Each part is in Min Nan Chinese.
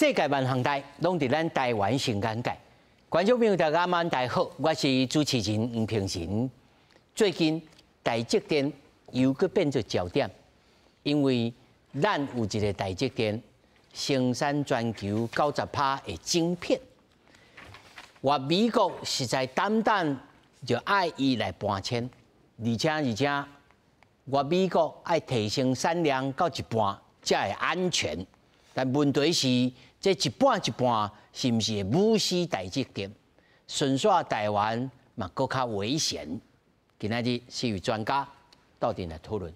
世界萬項代，攏佇咱台灣上簡介。觀眾朋友大家晚大好，我是主持人吳平仁。最近台積電又閣變做焦點，因為咱有一個台積電生產全球90%的晶片，我美國實在擔當就愛伊來搬遷，而且我美國愛提升產量到一半才會安全。但問題是，這一半一半是毋是會武死台積電？順紲台灣嘛，閣較危險。今仔日四位專家鬥陣來討論。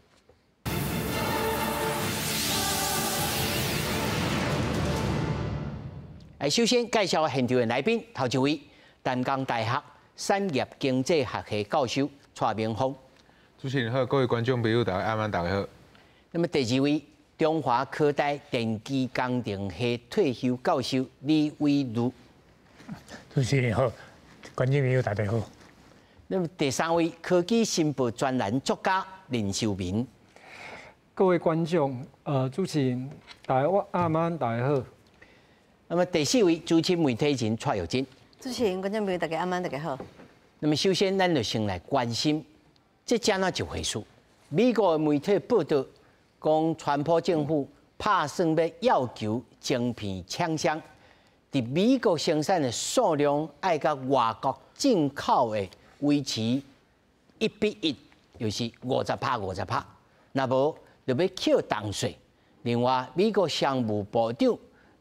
來，首先介紹現場的來賓，頭一位，淡江大學產業經濟學系教授蔡明芳。主持人好，各位觀眾朋友大家晚安，大家好。那麼第二位，中華科大電機工程系退休教授李偉儒。主持人好，觀眾朋友大家好。那麼第三位，科技新報專欄作家林修明。各位觀眾，主持人大家晚安，大家好。那麼第四位，資深媒體人蔡玉珍。主持人、觀眾朋友大家晚安，大家好。那麼首先，咱就先來關心，這怎仔一回事？美國的媒體報道講，川普政府拍算欲要求晶片廠商佇美國生產的數量愛佮外國進口的維持1比1，就是50趴50趴，若無就欲課重稅。另外，美國商務部長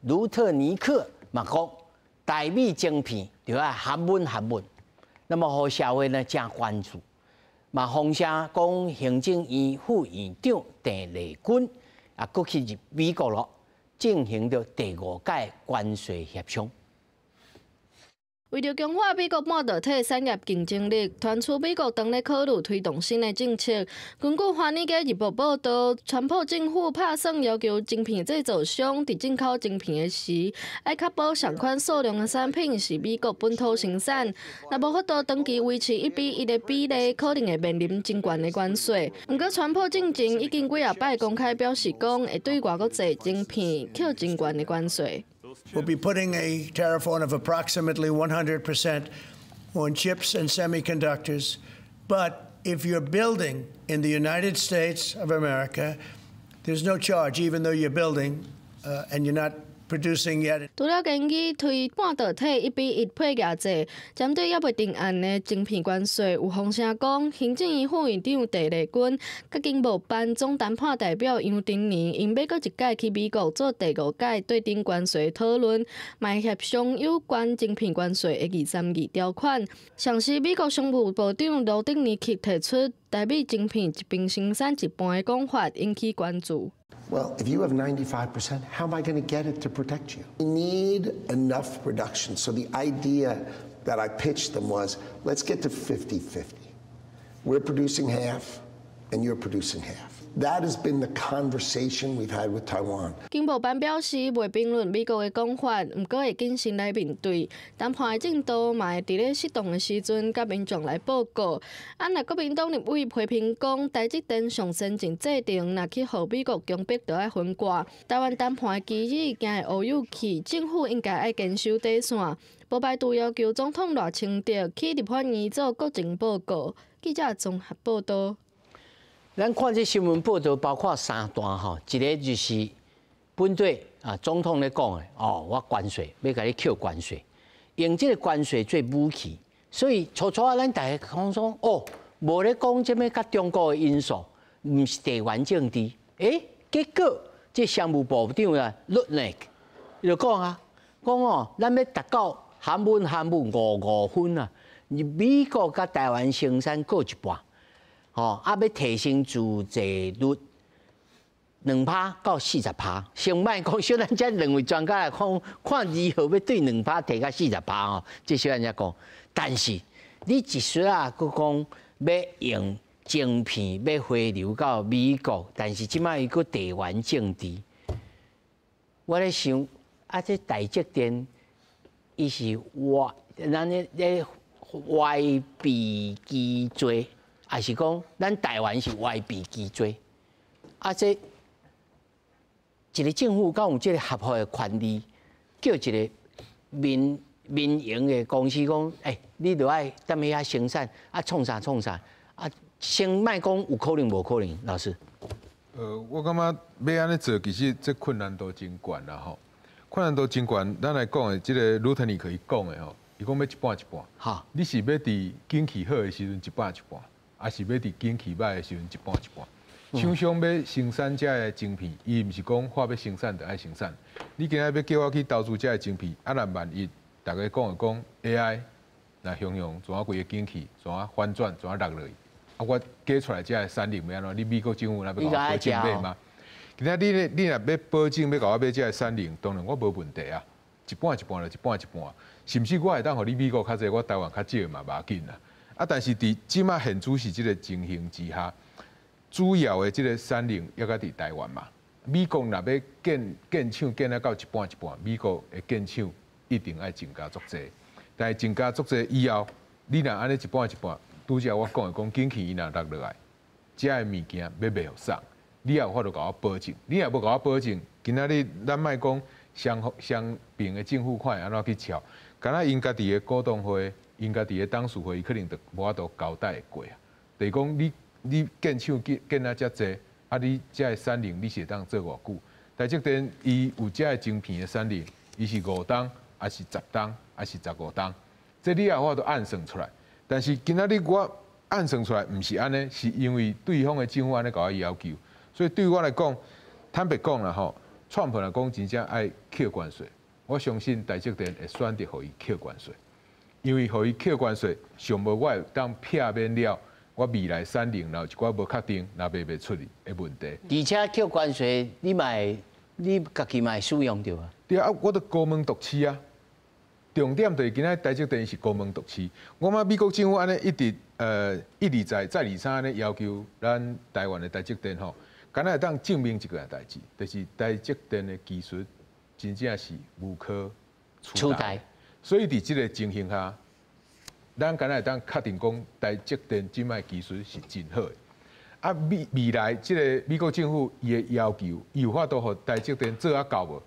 盧特尼克嘛講，台美晶片就愛合穩合穩，那麼予社會呢誠關注。嘛，風聲講行政院副院長鄭麗君也閣去入美國囉，進行著第五屆關稅協商。為著強化美國半導體產業競爭力，傳出美國當咧考慮推動新的政策。根據《華爾街日報》報導，川普政府拍算要求晶片製造商佇進口晶片的時，愛確保相款數量的產品是美國本土生產。若無法度長期維持1比1的比例，可能會面臨真懸的關稅。毋過，川普進前已經幾仔擺公開表示講，會對外國製晶片課真懸的關稅。 We'll be putting a tariff on of approximately 100% on chips and semiconductors. But if you're building in the United States of America, there's no charge, even though you're building and you're not producing yet. 除了建議推半導體1比1配額制，針對猶未定案的晶片關稅，有風聲講，行政院副院長鄭麗君佮經貿辦總談判代表楊振寧，𪜶欲閣一擺去美國做第五屆對等關稅討論，嘛會協商有關晶片關稅的二三二條款。上時美國商務部長盧特尼克提出台美晶片一邊生產一半的講法，引起關注。 Well, if you have 95%, how am I going to get it to protect you? We need enough production. So the idea that I pitched them was, let's get to 50-50. We're producing half, and you're producing half. That has been the conversation we've had with Taiwan. 經貿辦表示，袂評論美國的講法，毋過會謹慎來面對。談判的進度嘛會佇咧適當的時陣，佮民眾來報告。啊，若國民黨立委批評講，台積電上先進製程，若去予美國強迫，就愛分割。台灣談判的機制驚會烏有去，政府應該愛堅守底線。無排除要求總統賴清德去立法院做國情報告。記者綜合報導。咱看這新聞報導，包括三段吼，一个就是本底啊，總統咧講的哦，我關稅欲共你扣關稅，用這个關稅做武器，所以初初啊，咱大家講說哦，無咧講這物佮中國的因素，毋是地緣政治，欸，結果這商務部長啊，盧內克就講啊，講哦，咱欲達到含穩含穩五五分啊，美國佮台灣生產各一半。吼，啊，欲提升自製率2趴到40趴，先莫講，小咱這兩位專家來看，看如何欲對兩趴提到四十趴吼，這小咱才講。但是你一說啊，閣講欲用晶片欲回流到美國，但是這擺伊閣地緣政治，我咧想，啊，這台積電伊是歪，咱咧咧歪避機制。還是講，咱台灣是歪避機制，啊，這一个政府敢有這个合法的權利，叫一个民營的公司講，欸，你著愛踮遐生產，啊，創啥創啥，啊，先莫講有可能無可能，老師。我感覺欲按呢做，其實這困難度真懸啦吼。困難度真懸，咱來講的這个魯特尼克伊講的吼，伊講欲一半一半。你是欲佇景氣好的時陣一半一半，抑是欲佇景氣䆀的時陣一半一半？廠商欲生產這个晶片，伊毋是講話欲生產就愛生產。你今仔欲叫我去投資這个晶片，啊，若萬一逐家講的講 AI，若雄雄怎啊規个景氣怎啊反轉，怎啊落落去，啊，我加出來這个產能欲按怎？你美國政府若欲共我保證買嗎？今仔你若欲保證欲共我買這个產能，當然我無問題啊，一半一半就一半一半，甚至我會當予你美國較濟，我台灣較少嘛，無要緊啦。啊，但是佇這馬現主是這个情形之下，主要的這个產能猶閣佇台灣嘛。美國若欲建廠建啊到一半一半，美國的建廠一定愛增加足濟。但是增加足濟以後，你若按呢一半一半，拄才我講的講景氣伊若落落來，這个物件欲賣予啥？你也有法度共我保證，你若無共我保證，今仔日咱莫講雙雙邊的政府看會按怎去敲，敢若𪜶家己的股東會，𪜶家己的董事會，伊可能就無法度交代會過啊。就是講你建廠建啊遮濟，啊你這个產能你是會當做偌久？台積電伊有這个晶片的產能，伊是5冬，抑是10冬，抑是15冬？這你也有法度按算出來。但是今仔日我按算出來，毋是按呢，是因為對方的政府按呢共我要求。所以對我來講，坦白講啦吼，川普來講真正愛扣關稅，我相信台積電會選擇予伊扣關稅，因為予伊扣關稅，上無我會當避免了我未來產能若有一寡無確定，若賣袂出去的問題。而且扣關稅，你嘛會你家己嘛會使用著啊？對啊，我都高門獨市啊。重點就是今仔台積電是高門獨市，我感覺美國政府按呢一直一而再再而三按呢要求咱台灣的台積電吼，敢若會當證明一個代誌，就是台積電的技術真正是無可取代。所以佇這个情形下，咱敢若會當確定講台積電這擺技術是真好的。啊，未來這个美國政府伊的要求，伊有法度予台積電做啊到無？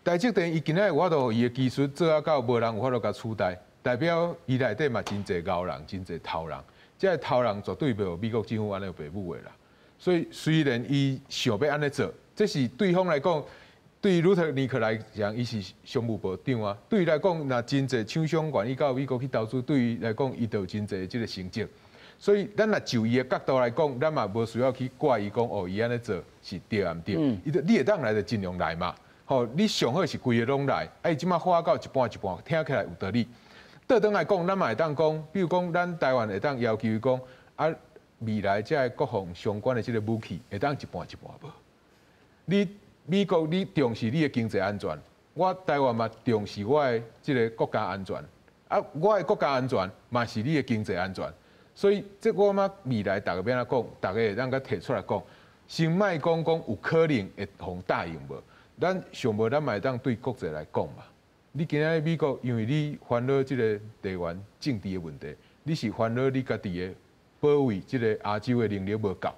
台積電伊今仔有法度予伊的技術做啊到無人有法度共取代，代表伊內底嘛真濟𠢕人，真濟頭人，這个頭人絕對袂予美國政府按呢白母的啦。所以雖然伊想欲按呢做，這是對方來講，對魯特尼克來講，伊是商務部長啊。對伊來講，若真濟廠商願意到美國去投資，對伊來講，伊就有真濟這个成績。所以，咱若就伊的角度來講，咱嘛無需要去怪伊講哦，伊按呢做是對抑毋對？伊就你會當來就盡量來嘛。吼，你上好是規个攏來，啊，伊這馬發到一半一半，聽起來有道理。倒轉來講，咱嘛會當講，比如講，咱台灣會當要求伊講，啊，未來這个國防相關的這个武器，會當一半一半無？你美國你重視你的經濟安全，我台灣嘛重視我的這个國家安全，啊，我的國家安全嘛是你的經濟安全，所以這我感覺未來逐家欲按怎講，逐家會當共提出來講，先莫講講有可能會予答應無？咱上無咱嘛會當對國際來講嘛。你今仔日美國，因為你煩惱這个地緣政治的問題，你是煩惱你家己的保衛這个亞洲的能力無夠，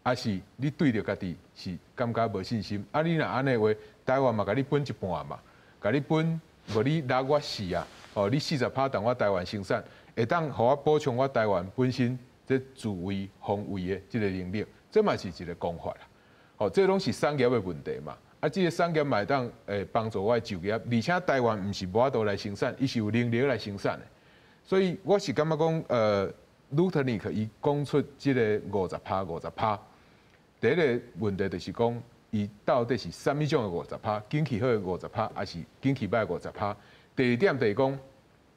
抑是你對著家己是感覺無信心？啊，你若按呢話，台灣嘛共你分一半嘛，共你分，無你六我四啊，哦，你40%當我台灣生產，會當予我補充我台灣本身這自衛防衛的這个能力，這嘛是一个講法啦。哦，這攏是產業的問題嘛。啊，這个產業嘛會當幫助我的就業，而且台灣毋是無法度來生產，伊是有能力來生產的。所以我是感覺講，魯特尼克伊講出這个50趴50趴，第一个問題就是講，伊到底是啥物種的五十趴，景氣好的五十趴，抑是景氣䆀的五十趴？第二點就是講，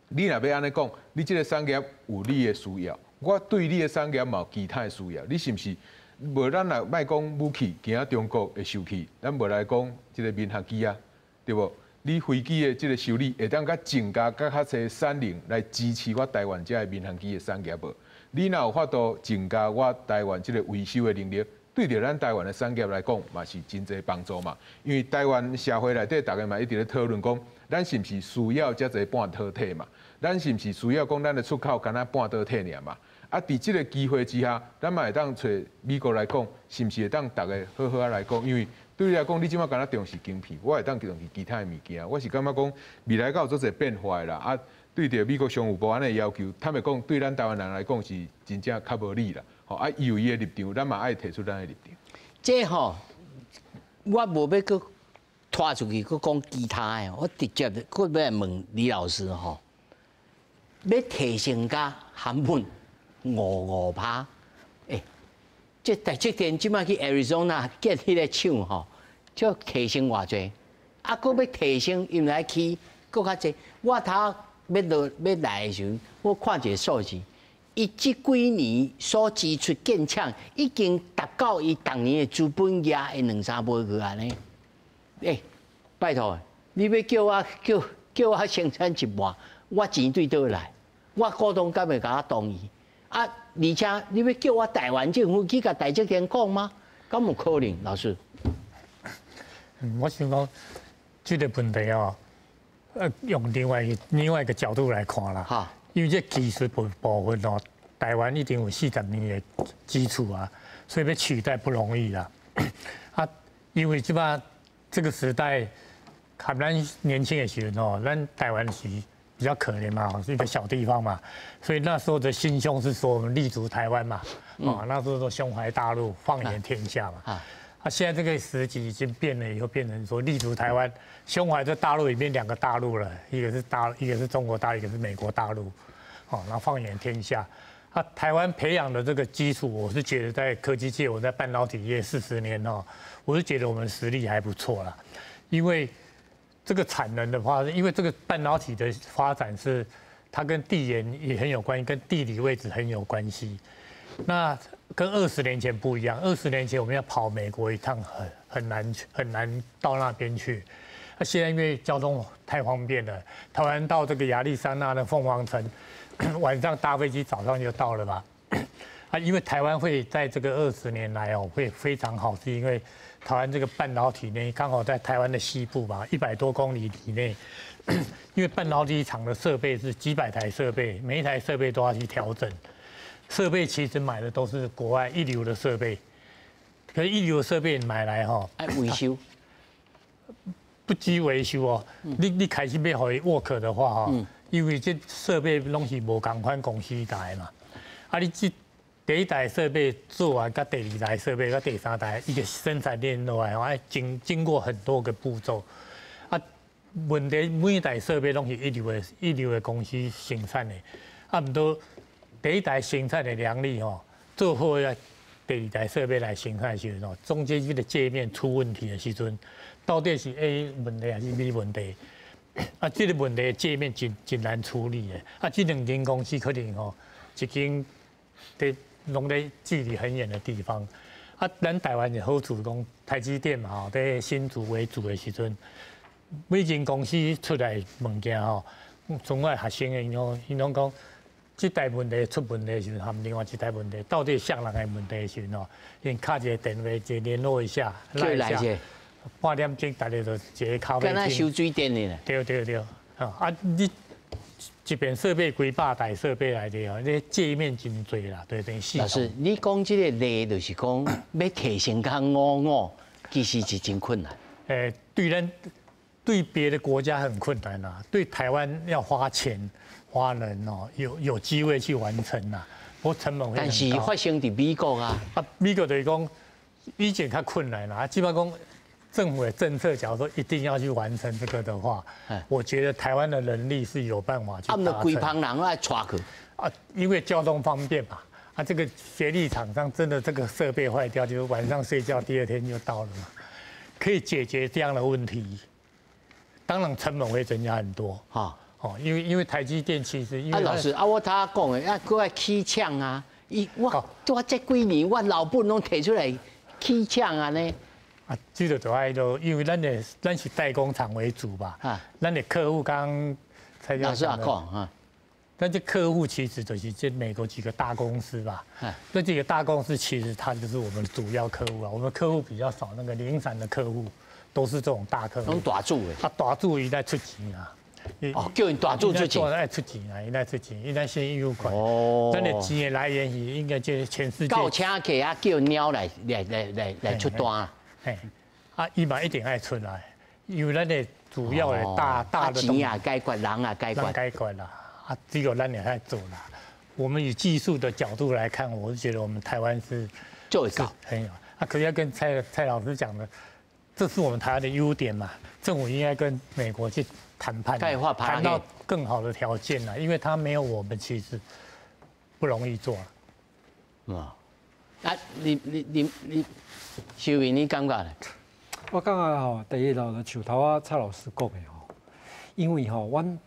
你若欲按呢講，你這个產業有你的需要，我對你的產業嘛有其他的需要，你是毋是？無咱若莫講武器，驚中國會生氣，咱無來講這个民航機啊，對無？你飛機的這个修理會當閣增加閣較濟產能來支持我台灣這个民航機的產業無？你若有法度增加我台灣這个維修的能力，對著咱台灣的產業來講嘛是真濟幫助嘛。因為台灣社會內底逐家嘛一直咧討論講，咱是毋是需要遮濟半導體嘛？咱是毋是需要講咱的出口干焦半導體爾嘛？啊，佇這个機會之下，咱嘛會當揣美國來講，是毋是會當逐家好好仔來講？因為對你來講，你這擺敢若重視晶片，我會當重視其他的物件。我是感覺講未來閣有足濟變化的啦。啊，對著美國商務部按呢要求，坦白講，對咱台灣人來講是真正較無利啦。吼啊，伊有伊的立場，咱嘛愛提出咱的立場。這吼，我無欲閣拖出去，閣講其他的，我直接閣欲來問李老師吼，欲提升甲韓本5.5%，欸，這台積電這擺去 Arizona 建彼个廠吼，這提升偌濟，啊，閣欲提升，伊來起閣較濟。我頭欲落欲來的時陣，我看一个數字，伊這幾年所支出建廠已經達到伊逐年的資本額的兩三倍去按呢。欸，拜託，你欲叫我叫叫我生產一半，我錢對佗來？我股東敢會共我同意？啊，而且你欲叫我台灣政府去共台積電講嗎？敢有可能？老師，我想講這个問題哦，用另外一個角度來看啦。因為這技術部分哦，台灣已經有40年的基礎啊，所以欲取代不容易啦。啊，因為這擺這個時代，含咱年輕的時陣哦，咱台灣是比較可憐嘛，是一個小地方嘛，所以那時候的心胸是說我們立足台灣嘛，啊，那時候說胸懷大陸，放眼天下嘛。啊，現在這個時局已經變了，以後變成說立足台灣，胸懷在大陸裡面兩個大陸了，一個是中國大陸，一個是美國大陸，哦，然後放眼天下。啊，台灣培養的這個基礎，我是覺得在科技界，我在半導體業40年哦，我是覺得我們實力還不錯啦，因為這個產能的話，因為這個半導體的發展是它跟地緣也很有關係，跟地理位置很有關係。那跟二十年前不一樣，二十年前我們要跑美國一趟很難很難到那邊去。那現在因為交通太方便了，台灣到這個亞利桑那的鳳凰城，晚上搭飛機，早上就到了吧？啊，因為台灣會在這個二十年來哦，會非常好，是因為台灣這個半導體呢，剛好在台灣的西部吧，100多公里以內。因為半導體廠的設備是幾百台設備，每一台設備都要去調整。設備其實買的都是國外一流的設備，可是一流的設備買來哈，愛維修，不止維修哦。你開始欲予伊 work 的話哈，因為這設備攏是無仝款公司台嘛，啊你這第一台設備做完，佮第二台設備，佮第三台一個生產鏈落來，愛經過很多個步驟。啊，問題每一台設備攏是一流的公司生產的，啊，毋過第一台生產的良率吼，做好啊，第二台設備來生產的時陣吼，中間這個界面出問題的時陣，到底是 A 問題還是 B 問題？啊，這個問題界面真真難處理的。啊，這兩間公司可能吼，一間佇攏佇距離很遠的地方。啊，咱台灣的好處講台積電嘛吼，佇新竹為主的時陣，每間公司出來物件吼，從我學生的𪜶攏講，這台問題出問題的時陣，和另外一台問題，到底啥人的問題的時陣吼，𪜶敲一個電話，就聯絡一下，叫來一下，半點鐘大家就一個咖啡廳。敢若修水電的咧。對對對，啊你這邊設備幾百台設備來的哦，你界面真濟啦，對對。老師，你講這個例就是講欲提升到五五，其實是真困難。欸，對咱對別的國家很困難啦，對台灣要花錢花人哦，有機會去完成啦，不過成本會。但是發生佇美國啊，啊，美國就是講以前較困難啦，基本上講政府的政策，假如說一定要去完成這個的話，我覺得台灣的人力是有辦法去達成。啊，規幫人愛帶去啊，因為交通方便嘛。啊，這個協力廠商真的這個設備壞掉，就是晚上睡覺，第二天就到了嘛，可以解決這樣的問題。當然成本會增加很多。哈，哦，因為台積電其實，啊，老師啊，我頭講的啊，閣愛起廠啊，伊我這幾年我老本攏提出來起廠啊呢。啊，這個就愛都，因為咱是代工廠為主吧。啊，咱的客戶剛才老師啊講啊，咱這客戶其實就是這美國幾個大公司吧。這幾個大公司其實它就是我們的主要客戶啊。我們客戶比較少，那個零散的客戶都是這種大客戶。攏大主的。啊，大主伊來出錢啊。哦，叫𪜶大主出錢。愛出錢啊，伊來出錢，伊來先有款。哦。咱的錢的來源是應該這全世界。到請客啊，叫鳥來來來來來出單。嘿，啊，伊嘛一定愛出來，因為咱的主要的大大的錢也解決，人也解決，解決啦，啊，只有咱會使做啦。我們以技術的角度來看，我是覺得我們台灣是做會到，很有。啊，可是要跟蔡蔡老師講的，這是我們台灣的優點嘛，政府應該跟美國去談判，談到更好的條件啦，因為他沒有我們，其實不容易做。啊，啊，你你你你，秀雲，你感覺咧？我感覺吼，第一就像頭仔蔡老師講的吼，因為吼，阮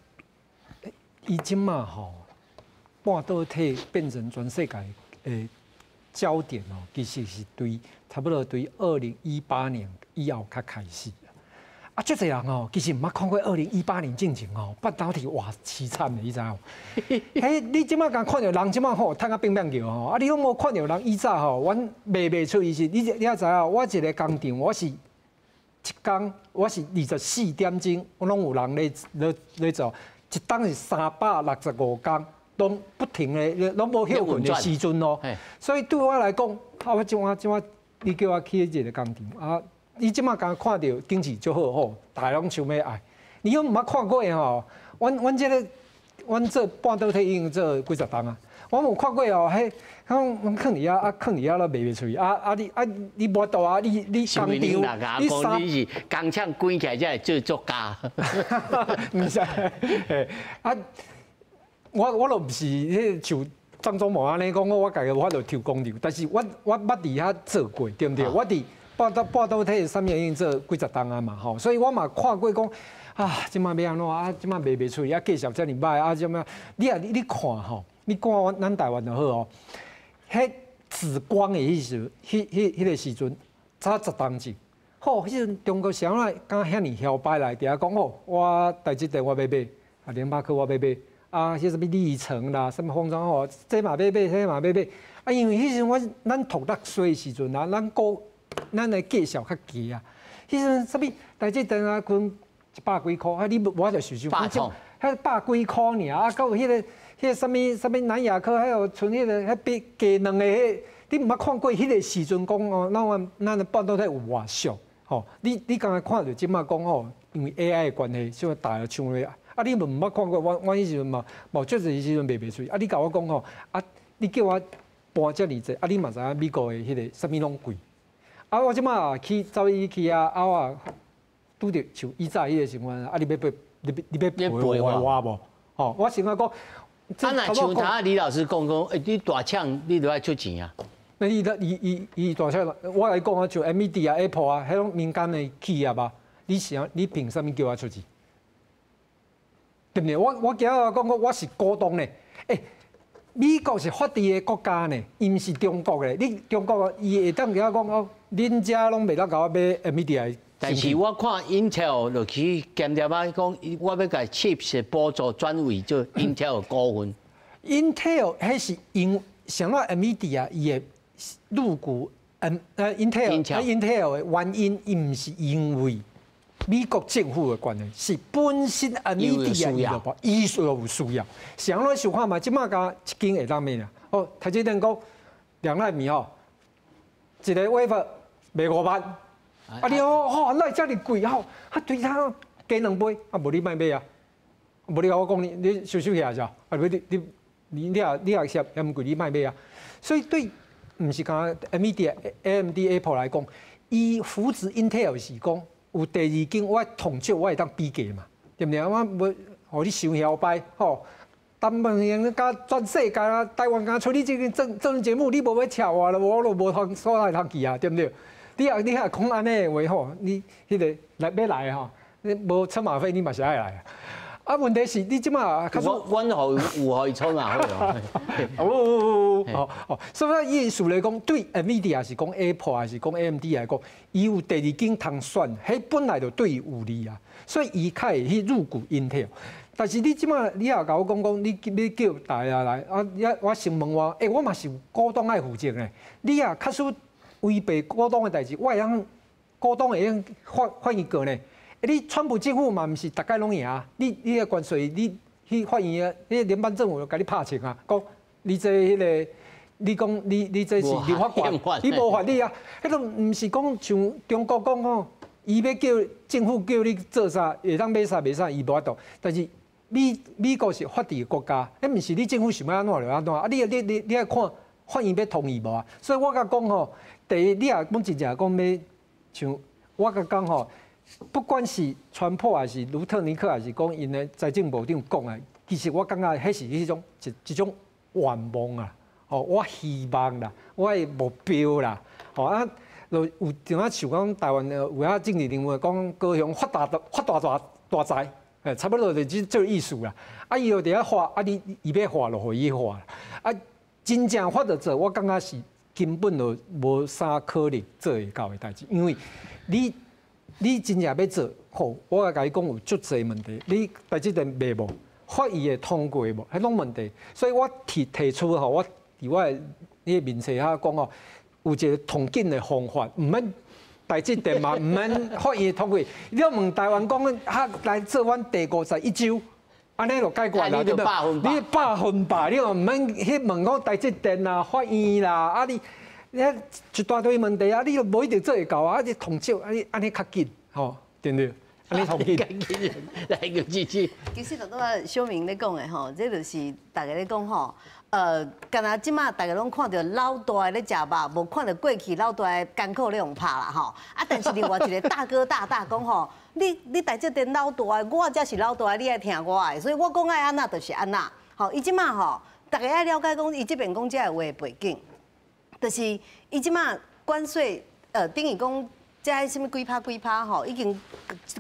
伊這馬吼半導體變成全世界的焦點哦，其實是對差不多對2018年以後較開始。啊，足濟人哦，其實毋捌看過2018年進前哦，半導體偌淒慘的，你知無？彼，你這馬敢看著人這馬吼，趁甲變變叫吼，啊，你攏無看著人以早吼，阮賣袂出伊是，你你也知影，我一個工廠，我是一工我是24點鐘，我攏有人咧咧咧做，一冬是365工，攏不停的，攏無歇睏的時陣哦。所以對我來講，啊，我這馬這馬，你叫我去一個工廠啊。你這馬敢看著經濟足好吼，大家攏想欲愛。你攏毋捌看過吼？阮阮這個，阮做半導體已經做幾十冬啊。我有看過哦，彼講攏囥佇遐啊，囥佇遐都賣袂出去啊啊！你啊你無度啊！你你工廠，你三你是工廠關起來才會做作家。毋是，啊，我我都毋是彼像張忠謀按呢講，我家己無法度抽工廠，但是我我捌佇遐做過，對毋對？我佇半導半導體啥物已經做幾十冬啊嘛吼，所以我嘛看過講啊，這馬欲按怎啊，這馬賣袂出去啊，繼續遮爾歹啊，這麼你啊你看吼，你看咱台灣就好哦，彼紫光的彼時，彼彼彼個時陣，早十冬前，吼，彼陣中國是按怎敢遐爾囂擺來佇遐講吼，我台積電我欲買，啊聯發科我欲買，啊，彼啥物力成啦，啥物封裝吼，這嘛欲買，彼嘛欲買，啊，因為彼時陣我咱土落水的時陣啊，咱股咱的價數較低啊，彼時陣啥物台積電啊，分一百幾箍，啊，你無法度想像，彼百幾箍爾，啊，閣有彼個彼個啥物啥物南亞科，還有賰彼個彼比雞卵的彼，你毋捌看過彼個時陣講哦，咱阮咱的半導體有偌俗，吼，你你剛才看著這馬講吼，因為 AI 的關係，所以大家搶咧，啊，你毋捌看過，我我彼時陣嘛，無足濟時陣賣袂出去，啊，你共我講吼，啊，你叫我搬遮爾濟，啊，你嘛知影美國的彼個啥物攏貴。啊！我這馬去走去去啊！啊！我拄著像以早彼個情況，啊！你欲賠，你欲你欲賠我我無？吼！我想講，啊！若像頭李老師講講，欸，你大廠你著愛出錢啊？那伊伊伊伊大廠，我來講啊，像 NVIDIA 啊、Apple 啊，彼種民間的企業啊，你想你憑啥物叫我出錢？對毋對？我我今仔講講，我是股東呢。欸，美國是法治的國家呢，伊毋是中國的。你中國伊會當共我講哦，恁遮攏袂當共我買 NVIDIA。但是我看 Intel 就去檢查啊，講我欲共 chips 的補助轉為做 Intel 的股份。 Intel 彼是因啥物 NVIDIA 伊會入股 Intel Intel 的原因，伊毋是因為美國政府的關係，是本身 NVIDIA 伊就伊需有需要。啥物想看覓，這馬共一間會當咩啊？哦，台積電講2納米吼，一個 wafer 賣5萬，啊你哦吼，哪會遮爾貴吼？啊對他加兩倍，啊無你莫買啊，無你共我講你你收收起來者，啊無你你你你也你也嫌嫌貴，你莫買啊。所以對，毋是干 NVIDIA、AMD、Apple 來講，伊扶持 Intel 是講有第二間，我統計我會當比價嘛，對毋對？我無予你傷囂擺吼。陳文英佮全世界啊，台灣敢出你這個政政論節目，你無欲撨我了，我都無通所在通去啊，對毋對？你若你若講按呢的話吼，你彼個來欲來吼，你無車馬費，你嘛是愛來啊。啊，問題是你這馬我阮予有予伊車馬費哦。哦哦哦，所以意思來講，對 NVIDIA 還是講 Apple 還是講 AMD 來講，伊有第二間通選，彼本來就對伊有利啊，所以伊較會去入股 Intel。但是你這馬你也共我講講，你你叫大家來啊？我先問我，欸，我嘛是有股東愛負責呢。你若確實違背股東的代誌，我會用股東會用法法院告呢。欸，你川普政府嘛毋是逐擺攏贏啊？你你個關稅，你去法院啊？你聯邦政府共你拍槍啊？講你這彼個，你講你你這是立法權，你無法理啊？彼個毋是講像中國講吼，伊欲叫政府叫你做啥，會當買啥賣啥，伊無法度。但是美國是法治國家，彼毋是你政府想欲按怎就按怎，啊你你你你愛看法院欲同意無啊？所以我共講吼，第一你若講真正講欲像我共講吼，不管是川普還是盧特尼克，還是講𪜶的財政部長講的，其實我感覺彼是彼種一一種願望啊，吼，我希望啦，我的目標啦，吼啊，就有陣仔像講台灣有影政治人物講高雄發大發大大大財，差不多就是這個意思啦。啊，伊就佇遐發，啊你伊欲發就予伊發，啊，真正發著做，我感覺是根本就無啥可能做會到的代誌，因為你真正欲做，吼，我共你講有足濟問題，你台積電賣無，法院會通過無，彼攏問題。所以我提提出吼，我佇我的彼個面冊遐講吼，有一個統緊的方法，毋免台積電嘛，毋免法院通過。你問台灣講，啊來做阮第51州，按呢就解決啦，對無？你100%，你毋免去問講台積電啦、法院啦，啊你你一大堆問題啊，你又無一定做會到啊，你統少，啊你按呢較緊，吼，對毋對？按呢統緊。來個姐姐。其實頭拄仔小明咧講的吼，這就是大家咧講吼。敢若這馬大家攏看著老大咧食肉，無看著過去老大艱苦咧予拍啦吼。啊，但是另外一個大哥大大講吼，你台積電老大，我才是老大，你愛聽我的，所以我講愛按怎就是按怎。吼，伊這馬吼，大家愛了解講，伊這邊講這个話的背景，就是伊這馬關稅，等於講。這啥物幾趴幾趴吼，已經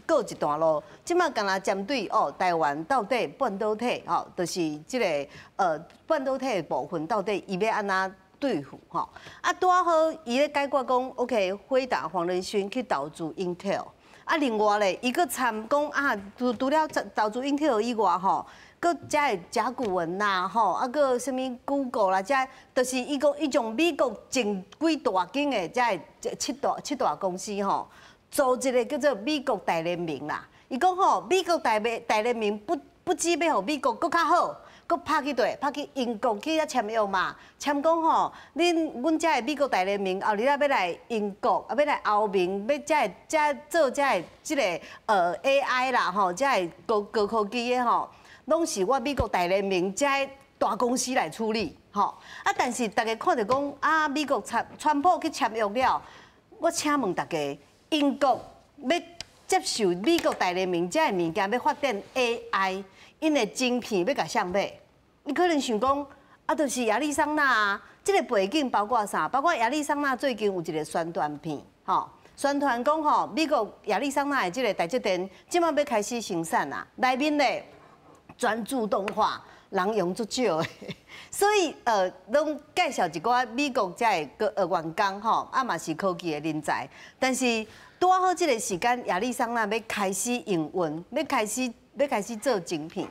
過一段路。這馬敢若針對哦，台灣到底半導體吼，就是這個半導體的部分到底伊欲按怎對付吼？啊，拄仔好伊咧解決講，OK，輝達黃仁勳去投資 Intel，啊，另外咧，伊閣參講啊，除除了投資 Intel 以外吼，閣遮的甲骨文啦吼，啊，閣啥物 Google 啦，遮就是伊講伊將美國前幾大間的遮的七大公司吼，組一個叫做美國大聯盟啦。伊講吼，美國大聯盟不只欲予美國閣較好，閣拍去佗，拍去英國去遐簽約嘛，簽講吼，恁阮遮的美國大聯盟後日仔欲來英國，啊欲來歐盟，欲遮的遮做遮的這個AI 啦吼，遮的高高科技的吼，攏是我美國大聯盟遮大公司來處理，吼。啊，但是大家看著講啊，美國川普去簽約了，我請問大家，英國欲接受美國大聯盟遮的物件，欲發展 AI，𪜶的晶片欲共誰買？伊可能想講，啊，就是亞利桑那啊，這個背景包括啥？包括亞利桑那最近有一個宣傳片，吼，宣傳講吼，美國亞利桑那的這個台積電，這馬欲開始生產啊，內面咧全自動化，人用足少的，所以攏介紹一寡美國遮的員工吼，啊嘛是科技的人才，但是拄好這個時間，亞利桑那欲開始營運，欲開始做晶片。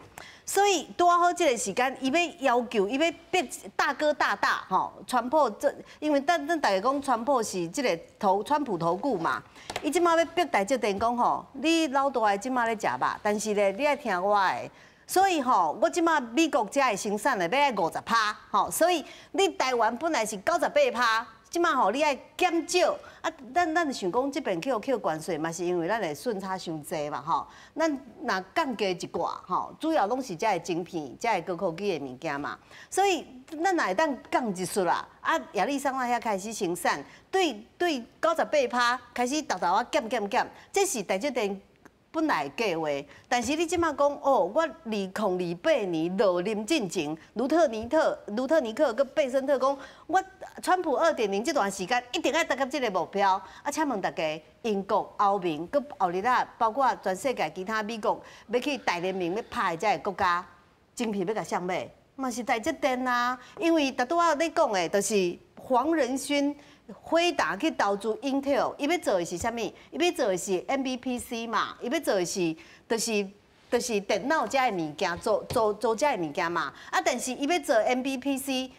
所以拄好這個時間，伊欲要求，伊欲逼大哥大大吼，川普這，因為咱咱大家講川普是這個投川普投顧嘛，伊這馬欲逼台積電講吼，你老大的這馬咧食肉，但是咧你愛聽我的，所以吼，我這馬美國遮的生產咧欲愛50趴，吼，所以你台灣本來是98趴。這馬吼，你愛減少啊！咱想講這邊去予扣關稅嘛，是因為咱的順差傷濟嘛吼。咱若降低一寡吼，主要攏是遮的晶片、遮的高科技的物件嘛。所以咱若會當降一絲啦，啊，亞利桑那遐開始生產，對對，98趴開始沓沓仔減減減，這是台積電本來的計劃。但是你這馬講哦，我2028年落任進前，盧特尼克佮貝森特講，我川普2.0這段時間一定愛達到這個目標。啊，請問大家，英國、歐盟佮後日仔，包括全世界其他美國欲去大聯盟欲拍的這個國家，晶片欲共誰買？嘛是台積電啊，因為頭拄仔咧講的，就是黃仁勳輝達去投資 Intel，伊欲做的是啥物？伊欲做的是 NBPC 嘛，伊欲做的是，就是電腦遮的物件，做做做遮的物件嘛。啊，但是伊欲做 NBPC，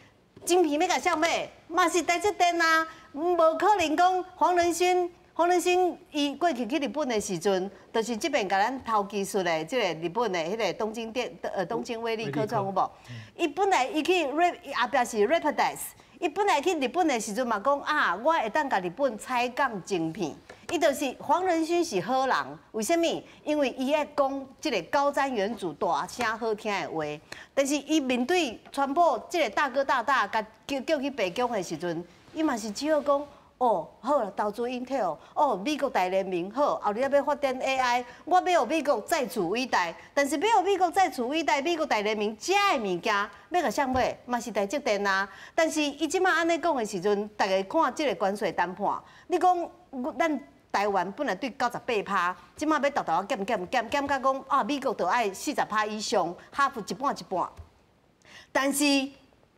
晶片欲共誰買？嘛是台積電啊，無可能講黃仁勳。黃仁勳伊過去去日本的時陣，就是這邊共咱偷技術的，這個日本的彼個東京電東京威力科創有無？伊本來伊去 Rap 後壁是 Rapidus，伊本來去日本的時陣嘛講啊，我會當共日本採購晶片，伊就是黃仁勳是好人，為啥物？因為伊愛講這个高瞻遠矚、大聲好聽的話，但是伊面對川普這个大哥大大，共叫叫去白宮的時陣，伊嘛是只好講。哦，好啦，投資 Intel，哦，美國大聯盟好，後日欲發展 AI，我欲予美國再次偉大，但是欲予美國再次偉大，美國大聯盟遮的物件欲共誰買？嘛是台積電啊。但是伊這馬按呢講的時陣，逐家看這个關稅談判，你講咱台灣本來對98趴，這馬欲沓沓仔減減減減甲講啊，美國就愛40趴以上，哈佛一半一半。但是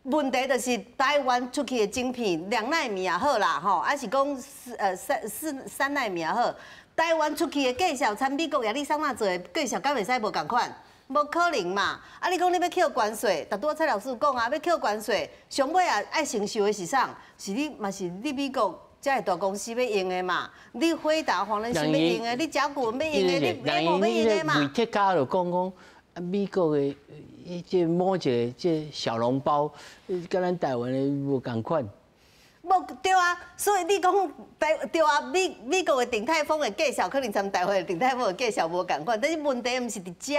問題就是台灣出去的晶片2奈米也好啦，吼，還是講四三奈米也好，台灣出去的價數，參美國亞利桑那做的價數，敢會使無仝款？無可能嘛！啊，你講你欲扣關稅，拄拄仔蔡老師講啊，欲扣關稅，上尾啊愛承受的是啥？是你嘛是你美國遮个大公司欲用的嘛？你輝達、黃仁勳欲用的，你甲骨文欲用的，你 Apple 欲用的嘛？韋特嘉就講講，啊，美國的這某一个這小籠包，佮咱台灣的無仝款。無對啊，所以你講台對啊，美國的鼎泰豐的價數可能參台灣的鼎泰豐的價數無仝款，但是問題毋是佇遮，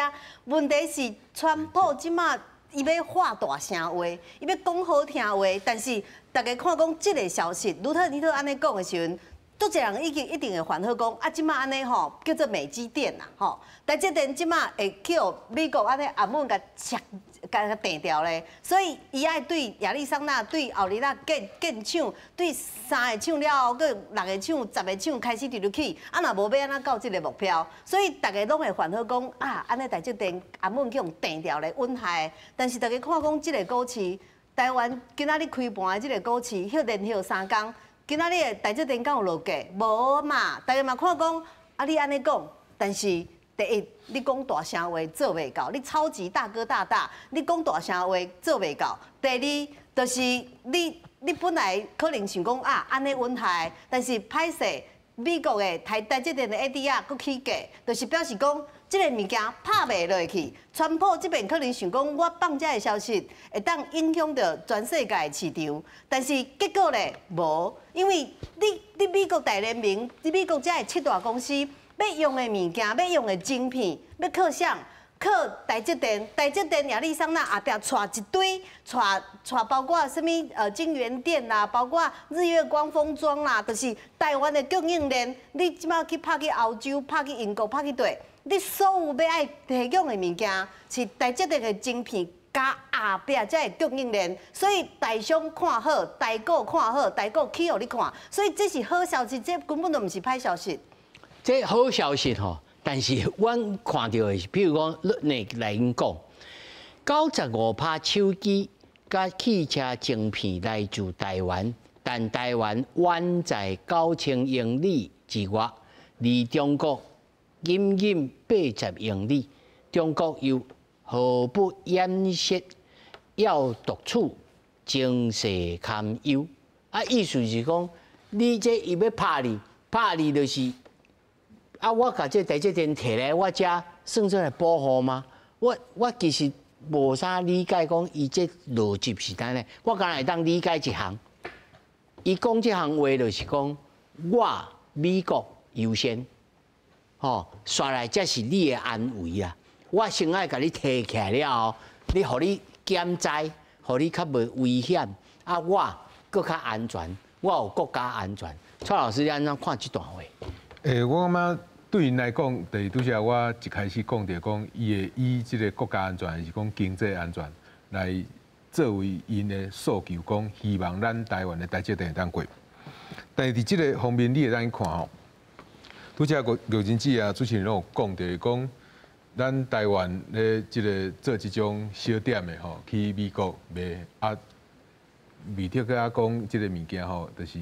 問題是川普這馬伊欲畫大聲話，伊欲講好聽話，但是逐家看講這个消息，盧特尼特按呢講的時陣，足濟人已經一定會煩惱講，啊，這馬按呢吼叫做美積電啦，吼，台積電這馬會去予美國按呢暗捫共切共共斷掉咧，所以伊愛對亞利桑那、對奧利納建建廠，對三个廠了後，閣六个廠、10个廠開始直直起，啊，若無欲按怎到這个目標？所以逐家攏會煩惱講，啊，按呢台積電暗捫去予斷掉咧，穩害。但是逐家看講這个股市，台灣今仔日開盤的這个股市，歇連歇3工。今仔日的台積電敢有落價？無嘛，逐家嘛看講，啊你按呢講，但是第一，你講大聲話做袂到，你超級大哥大大，你講大聲話做袂到。第二，就是你本來可能想講啊，按呢穩害，但是歹勢美國的台積電的 ADR 閣起價，就是表示講這个物件拍袂落去。川普這邊可能想講，我放這个消息會當影響著全世界的市場，但是結果咧無，因為你美國大聯盟，你美國遮的七大公司欲用的物件，欲用的晶片，欲靠啥？靠台積電，台積電亞利桑那後壁帶一堆，帶帶包括啥物京元電啦，包括日月光封裝啦，就是台灣的供應鏈。你這馬去拍去歐洲，拍去英國，拍去佗，你所有欲愛提供的物件，是台積電的晶片佮後壁遮的供應鏈，所以台商看好，台股看好，台股起予你看，所以這是好消息，這根本就毋是歹消息。這好消息吼，但是阮看著的是，比如講，內來𪜶講，95趴手機佮汽車晶片來自台灣，但台灣遠在9000英里之外，離中國僅僅80英里，中國又毫不掩飾要獨處，情勢堪憂。啊，意思是講，你這伊欲拍你，拍你就是。啊！我共這台積電提來我遮算做來保護嗎？我其實無啥理解，講伊這邏輯是按呢？我敢若會當理解一項，伊講這項話就是講，我美國優先，吼，煞來才是你的安危啊！我先愛共你提起來了後，你予你減災，予你較無危險，啊，我閣較安全，我有國家安全。蔡老師，你按怎看這段話？欸，我感覺對𪜶來講，就是拄才我一開始講著講，伊會以這个國家安全，還是講經濟安全來作為𪜶的訴求，講希望咱台灣的台積電會當過。但是佇這个方面，你會當去看吼，拄才玉玉珍姊啊，主持人攏有講，就是講咱台灣咧這个做這種小點的吼，去美國賣啊，美特閣講這个物件吼，就是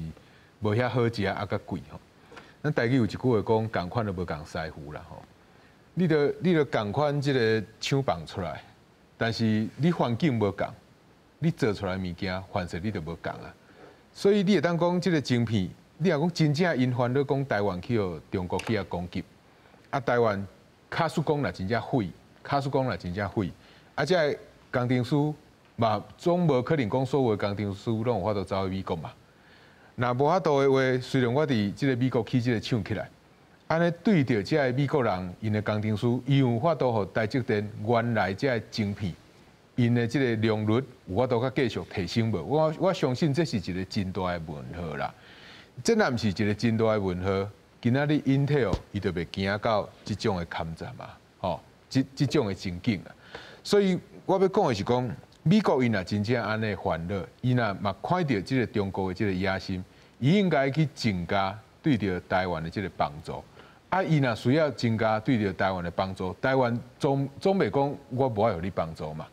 無遐好食啊，閣貴吼。咱台語有一句話講，仝款都無仝師傅啦吼。你著仝款這个廠房出來，但是你環境無仝，你做出來物件範勢你就無仝啊。所以你會當講這个晶片，你若講真正𪜶煩惱講台灣去予中國去遐攻擊，啊台灣假使講若真正廢，假使講若真正廢，啊這个工程師嘛總無可能講所有的工程師攏有法度走去美國嘛。若無法度的話，雖然我佇這個美國起這個廠起來，按呢對著這个美國人𪜶的工程師，伊有法度予台積電原來這个晶片，𪜶的這个良率有法度閣繼續提升無？我相信這是一個真大的問號啦。這若毋是一個真大的問號，今仔日 Intel 伊就袂行到這種的坎站嘛，吼，這種的情景啊。所以我欲講的是講，美國伊若真正按呢煩惱，伊若嘛看著這個中國的這個野心，伊應該去增加對著台灣的這個幫助。啊，伊若需要增加對著台灣的幫助，台灣總袂講我無愛予你幫助嘛。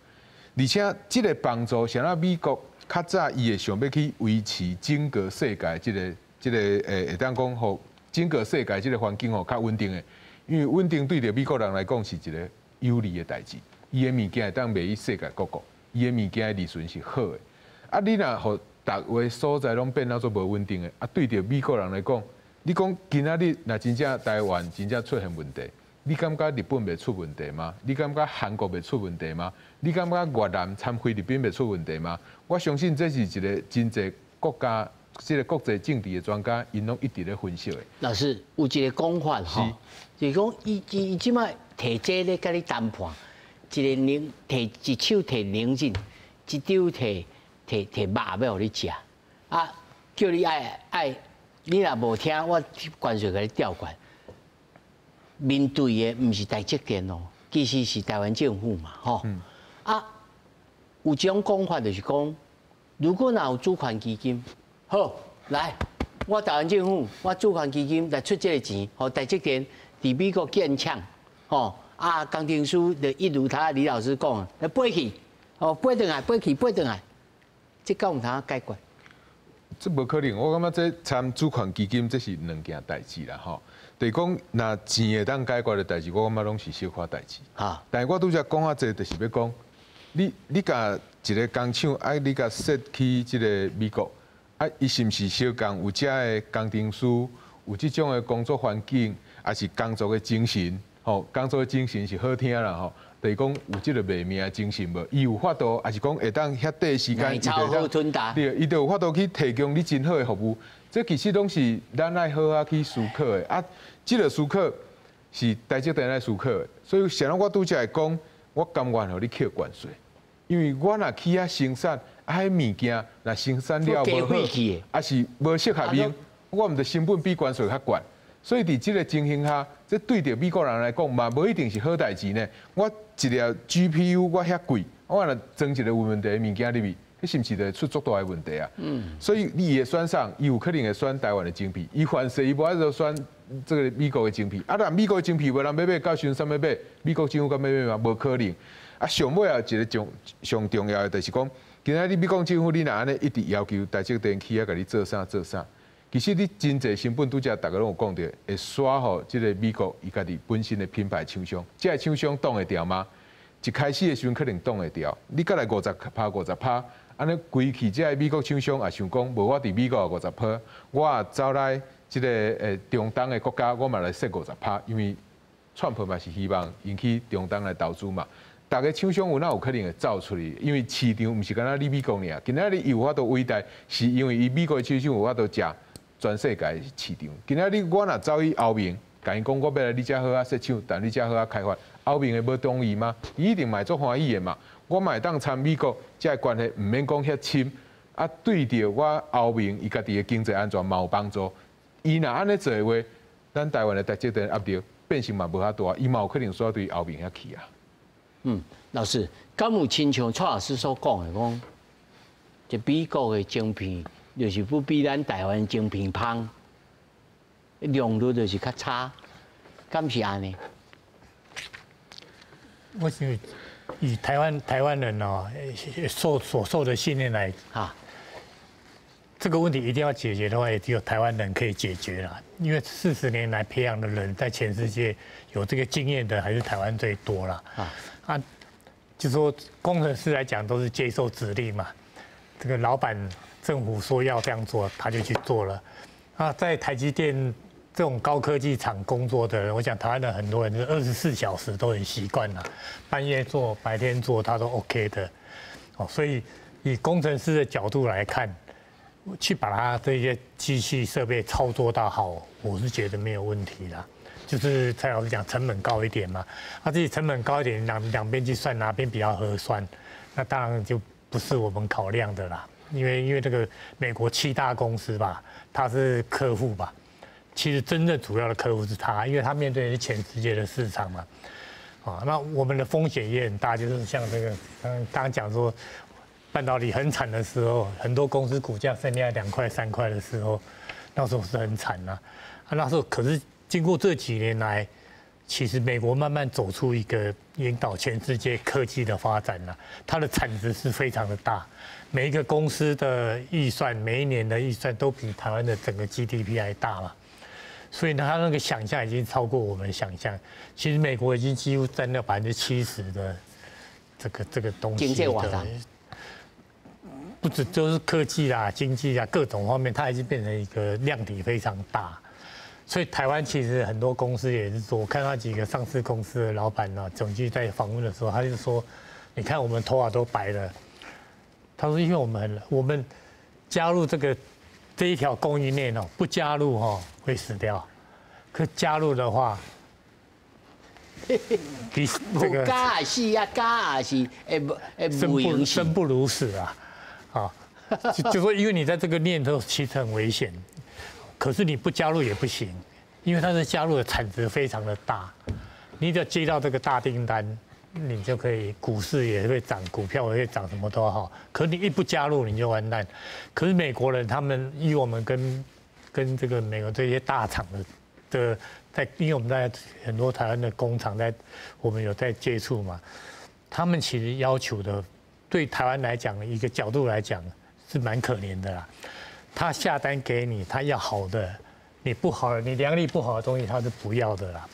而且這個幫助，像咱美國較早伊會想欲去維持整個世界這個會當講予整個世界這個環境吼較穩定的，因為穩定對著美國人來講是一個有利的代誌。伊的物件會當賣去世界各國，伊的物件的利潤是好的。啊，你若予逐个所在攏變到做無穩定的，啊，對著美國人來講，你講今仔日若真正台灣真正出現問題，你感覺日本袂出問題嗎？你感覺韓國袂出問題嗎？你感覺越南參菲律賓袂出問題嗎？我相信這是一個真濟國家，這個國際政治的專家，𪜶攏一直咧分析的。老師有一個講法吼，就是講伊這擺提這咧共你談判，一个寧提一手提寧靜，一張提肉欲予你食，啊，叫你愛愛，你若無聽，我關稅共你吊懸。面對的毋是台積電哦，其實是台灣政府嘛，吼。啊，有一種講法就是講，如果若有主權基金，好，來，我台灣政府，我主權基金來出這个錢，予台積電佇美國建廠，吼，啊，工程師就一如他李老師講，來飛去，哦，飛轉來，飛去，飛轉來，這敢有通解決？這無可能，我感覺這參主權基金這是兩件代誌啦，吼。就是講，若錢會當解決的代誌，我感覺攏是小可代誌。但是我拄才講較濟，就是欲講，你共一个工廠，啊，你共設去這个美國，啊，伊是毋是相仝有遮的工程師，有這種的工作環境，抑是工作的精神，吼，工作的精神是好聽啦，吼。就是講有這个賣命的精神無？伊有法度，抑是講會當遐短時間，對，伊就有法度去提供你真好的服務。這其實攏是咱愛好好去思考的。啊，這个思考是台積電來思考的。所以，像我拄才會講，我甘願予你扣關稅，因為我若去遐生產，啊，彼物件若生產了無好，抑是無適合用，我毋著成本比關稅較懸。所以佇這个情形下，這對著美國人來講嘛，無一定是好代誌呢。我一粒 GPU 我遐貴，我若裝一个有問題的物件入去，彼是毋是就會出足大的問題啊？所以你會選啥？伊有可能會選台灣的晶片，伊凡勢伊無法度選這个美國的晶片。啊，若美國的晶片無人欲買，到時陣啥欲買？美國政府敢欲買嗎？無可能。啊，上尾仔一个重上重要的就是講，今仔日美國政府你若按呢一直要求台積電去遐共你做啥做啥，其實你真濟成本拄才逐家攏有講著，會煞予這个美國伊家己本身的品牌廠商，這个廠商擋會牢嗎？一開始的時陣可能擋會牢，你閣來50趴50趴，按呢規氣這个美國廠商也想講，無我佇美國50趴，我也走來這个中東的國家，我嘛來設50趴，因為川普嘛是希望𪜶去中東來投資嘛。逐个廠商有哪有可能會走出去？因為市場毋是干焦你美國爾，今仔日伊有法度偉大，是因為伊美國的廠商有法度食全世界的市場。今仔日我若走去歐盟，共伊講我欲來你遮好好設廠，但你遮好好開發，歐盟會無同意嗎？伊一定嘛會足歡喜的嘛。我嘛會當參美國，這个關係毋免講遐深，啊，對著我歐盟伊家己的經濟安全嘛有幫助。伊若按呢做的話，咱台灣的台積電壓力變成嘛無遐大，伊嘛有可能煞對歐盟遐去啊。老師，敢有親像蔡老師所講的講，這美國的晶片就是不比咱台灣晶片芳，良率就是較差，敢是按呢？我想以台灣人哦，所受的訓練來，這個問題一定要解決的話，也只有台灣人可以解決了。因為40年來培養的人，在全世界有這個經驗的，還是台灣最多了。啊，就說工程師來講，都是接受指令嘛。這個老闆、政府說要這樣做，他就去做了。啊，在台積電這種高科技廠工作的人，我想台灣的很多人是24小時都很習慣了，半夜做、白天做，他都 OK 的。哦，所以以工程師的角度來看，去把它這些機器設備操作到好，我是覺得沒有問題啦。就是蔡老師講成本高一點嘛，啊，自己成本高一點，兩邊去算哪邊比較合算，那當然就不是我們考量的啦。因為這個美國七大公司吧，它是客戶吧，其實真正主要的客戶是他，因為他面對的是全世界的市場嘛。啊，那我們的風險也很大，就是像這個剛剛講說，半導體很慘的時候，很多公司股價剩下2塊3塊的時候，那時候是很慘呐。啊，那時候可是經過這幾年來，其實美國慢慢走出一個引導全世界科技的發展了，它的產值是非常的大，每一個公司的預算，每一年的預算都比台灣的整個 GDP 還大嘛。所以呢，他那個想象已經超過我們想象。其實美國已經幾乎佔了70%的這個東西的，不止就是科技啦、經濟啊各種方面，它已經變成一個量體非常大。所以台灣其實很多公司也是說，我看到幾個上市公司的老闆呢，總計在訪問的時候，他就說：“你看我們頭髮都白了。”他說：“因為我們加入這一條供應鏈哦，不加入哈會死掉，可加入的話，比這個加也死啊，加也是會生不如死啊！啊，就說因為你在這個鏈頭其實很危險，可是你不加入也不行，因為它的加入的產值非常的大，你只要接到這個大訂單，你就可以股市也會漲，股票也會漲，什麼都好。可你一不加入，你就完蛋。可是美國人他們以我們跟這個美國這些大廠的在，因為我們在很多台灣的工廠在，我們有在接觸嘛，他們其實要求的，對台灣來講一個角度來講是蠻可憐的啦。他下單給你，他要好的，你不好的，你良率不好的東西他是不要的啦。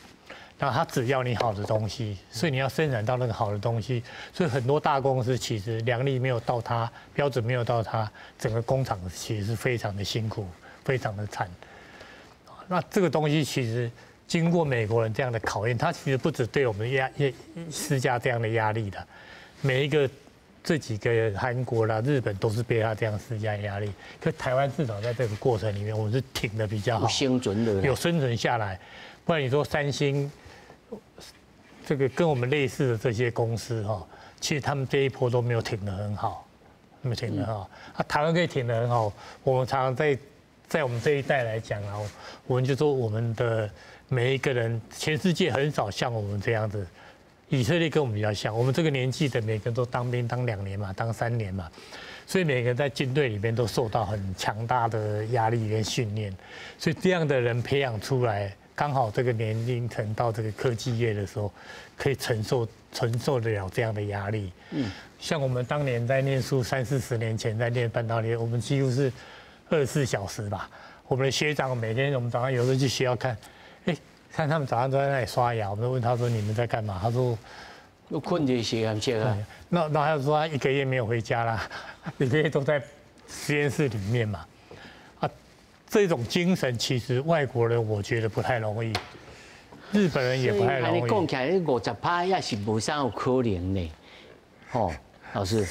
那他只要你好的東西，所以你要生產到那個好的東西。所以很多大公司其實良率沒有到他標準，沒有到他整個工廠其實是非常的辛苦，非常的慘。那這個東西其實經過美國人這樣的考驗，他其實不止對我們施加這樣的壓力的，每一個這幾個韓國啦、日本都是被他這樣施加壓力。可台灣至少在這個過程裡面，我們是挺得比較好，生存的，有生存下來。不然你說三星。這個跟我們類似的這些公司哈，其實他們這一波都沒有挺得很好，沒有挺得很好。啊，台灣可以挺得很好。我們常常在我們這一代來講啊，我們就說我們的每一個人，全世界很少像我們這樣子。以色列跟我們比較像，我們這個年紀的每個人都當兵當2年嘛，當3年嘛，所以每個人在軍隊裡面都受到很強大的壓力跟訓練，所以這樣的人培養出來。剛好這個年齡層到這個科技業的時候，可以承受得了這樣的壓力。嗯，像我們當年在念書30、40年前在念半導體，我們幾乎是24小時吧。我們的學長每天我們早上有時候去學校看，哎，看他們早上都在那裡刷牙，我們都問他說：“你們在幹嘛？”他說：“ 都睏佇實驗室啊。”那他說他一個月沒有回家啦，一個月都在實驗室裡面嘛。這種精神其實外國人我覺得不太容易，日本人也不太容易。講起來，50%也是無啥有可能呢。吼，老師，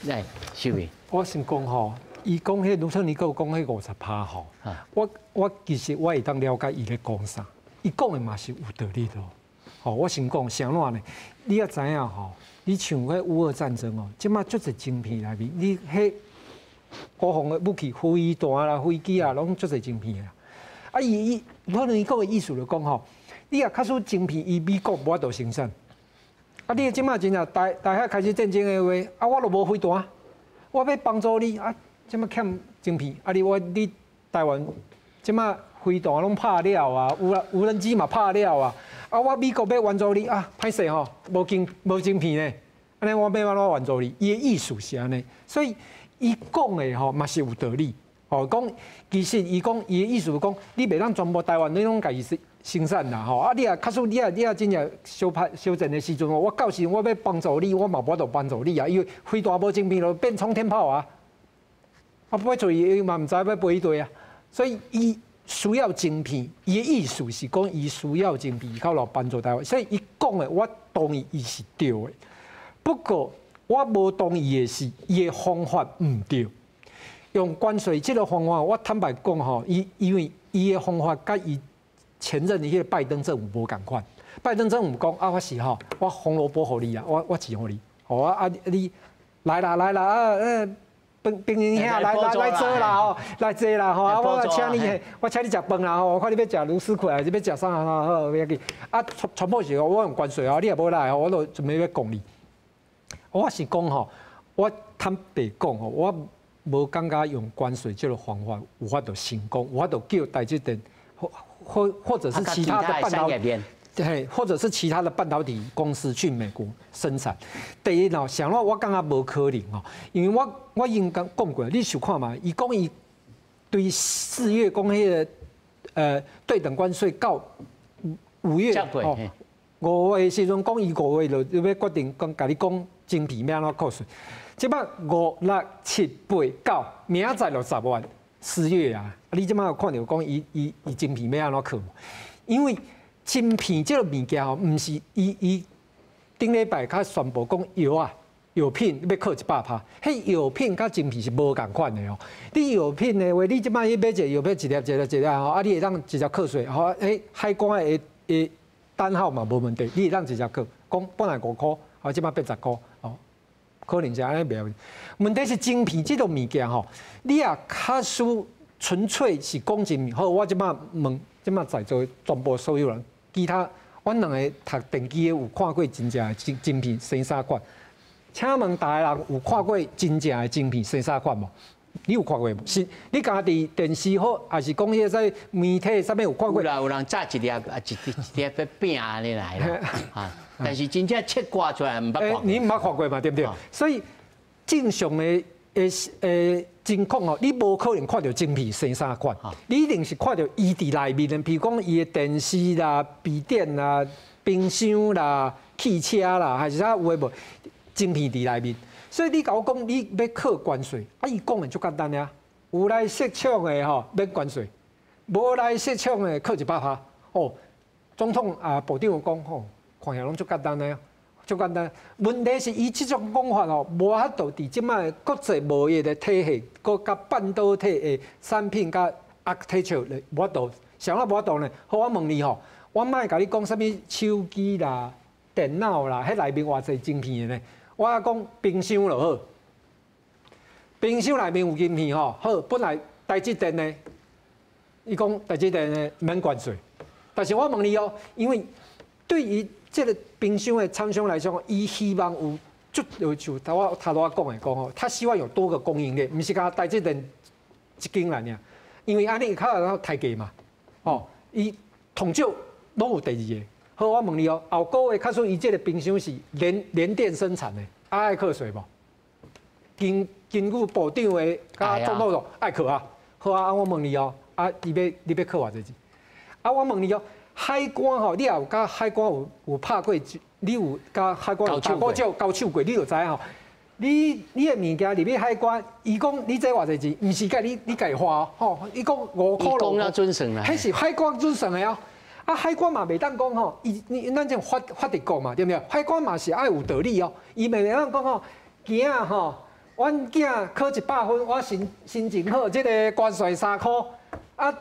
來，秀敏，我先講吼，伊講彼盧特尼克講彼50%吼，我其實我會當了解伊咧講啥，伊講的嘛是有道理的。吼，我先講啥怎呢？你也知影吼，你像彼烏俄戰爭哦，這馬足濟晶片內面，你彼。國防的武器、飛彈啦、飛機啊，攏足濟晶片啊！啊，伊可能伊講的意思就講吼，你若假使晶片，伊美國無法度生產，啊，你這馬真正台海開始戰爭的話，啊，我都無飛彈，我欲幫助你啊，這馬欠晶片，啊，你台灣這馬飛彈攏拍了啊，無人機嘛拍了啊，啊，我美國欲援助你啊，歹勢吼，無晶片呢，按呢我欲按怎援助你？伊的意思是按呢，所以。伊講的吼嘛是有道理，吼講其實伊講伊的意思講，你袂當全部台灣你攏家己生產啦，吼啊你若假使你若真正相拍相戰的時陣，我到時我欲幫助你，我嘛無法度幫助你啊，因為飛彈無晶片就變沖天炮啊，啊飛出去伊嘛毋知欲飛佗啊，所以伊需要晶片，伊的意思是講伊需要晶片，較來幫助台灣，所以伊講的我同意伊是對的，不過。我無同意的是，伊的方法毋對。用关税這个方法，我坦白讲吼，伊因为伊的方法佮伊前任的彼个拜登政府无仝款。拜登政府讲啊，我是吼，我红萝卜予你啊，我钱予你，好啊啊你来啦来啦啊冰冰兄来来来坐啦吼，来坐啦吼，啊我请你，我请你食饭啦吼，我看你欲食螺蛳粉还是欲食啥吼，好不要紧。啊，川普是我用关税哦，你也无来吼，我就准备欲讲你。我是讲吼，我坦白讲吼，我无感觉用关税这个方法有法度成功，有法度叫台积电或者是其他的半导体，对，或者是其他的半导体公司去美国生产。第一哦，啥我感觉无可能哦，因为我已经讲过，你想看嘛？伊讲伊对4月讲彼个对等关税到5月哦，5月的时阵讲伊5月就欲决定讲，共你讲晶片欲按怎课税。这摆五六七八九，明仔载就10月4月啊！你这摆有看著讲伊伊伊晶片欲按怎课无？因为晶片这个物件吼，毋是伊伊顶礼拜才宣布讲药啊，药品欲课100%，彼药品佮晶片是无仝款的哦。你药品的话，你这摆去买一个药品一粒一粒一粒吼，啊，你会当直接课税吼，彼海关的的单号嘛无问题，你会当直接课，讲本来5箍，啊，这摆变10箍哦，可能是按呢袂。问题是晶片这个物件吼，你若假使纯粹是讲晶片，好，我这摆问，这摆在座全部所有人。其他，阮两个读电机的有看过真正的晶片生啥款？请问逐个人有看过真正的晶片生啥款无？你有看过无？是，你家伫电视好，抑是讲彼个在媒体啥物有看过？有啦，有人炸一粒啊，一一粒饼按呢来啦，啊！但是真正切割出来毋捌看过。你毋捌看过嘛？对毋对？所以正常的的的情况哦，你无可能看著晶片生啥款，你一定是看著伊伫内面的，比如讲伊的电视啦、笔电啦、冰箱啦、汽车啦，还是啥有的无，晶片伫内面。所以你共我讲你欲课关税，啊，伊讲的足简单啊，有来设厂的吼免关税，无来设厂的课100%。哦，总统啊，部长有讲吼，看起来拢足简单的。足简单，问题是伊这种讲法吼，无法度伫这摆国际贸易的体系，阁佮半导体的产品佮 architecture 咧，无法度。啥物无法度呢？好，我问你吼，我莫共你讲啥物手机啦、电脑啦，彼内面偌济晶片的呢？我讲冰箱就好，冰箱内面有晶片吼，好，本来台积电呢，伊讲台积电呢免关税，但是我问你哦，因为对于这个冰箱的厂商来讲，伊希望有，就有像头我头拄仔讲的讲吼，他希望有多个供应链，毋是干台积电一间来尔，因为按呢较会当刣价嘛，哦，伊通少拢有第二个。好，我问你哦，后个月假使伊这个冰箱是联电生产的，啊爱课税无？根据部长的佮总统说爱课啊。好啊，我问你哦，啊，你欲课偌济钱？啊，我问你哦。海关吼，你也有佮海关有拍过，你有佮海关有打过照交手过，你就知吼。你的物件入去海关，伊讲你这偌济钱，毋是共你你家己花吼，伊讲5箍六。伊讲准算啦。彼是海关准算的哦。啊，海关嘛袂当讲吼，伊你咱这种法治国嘛，对毋对？海关嘛是爱有道理哦。伊袂当讲吼，囝仔吼，阮囝考100分，我心情好，这个关税3箍，啊，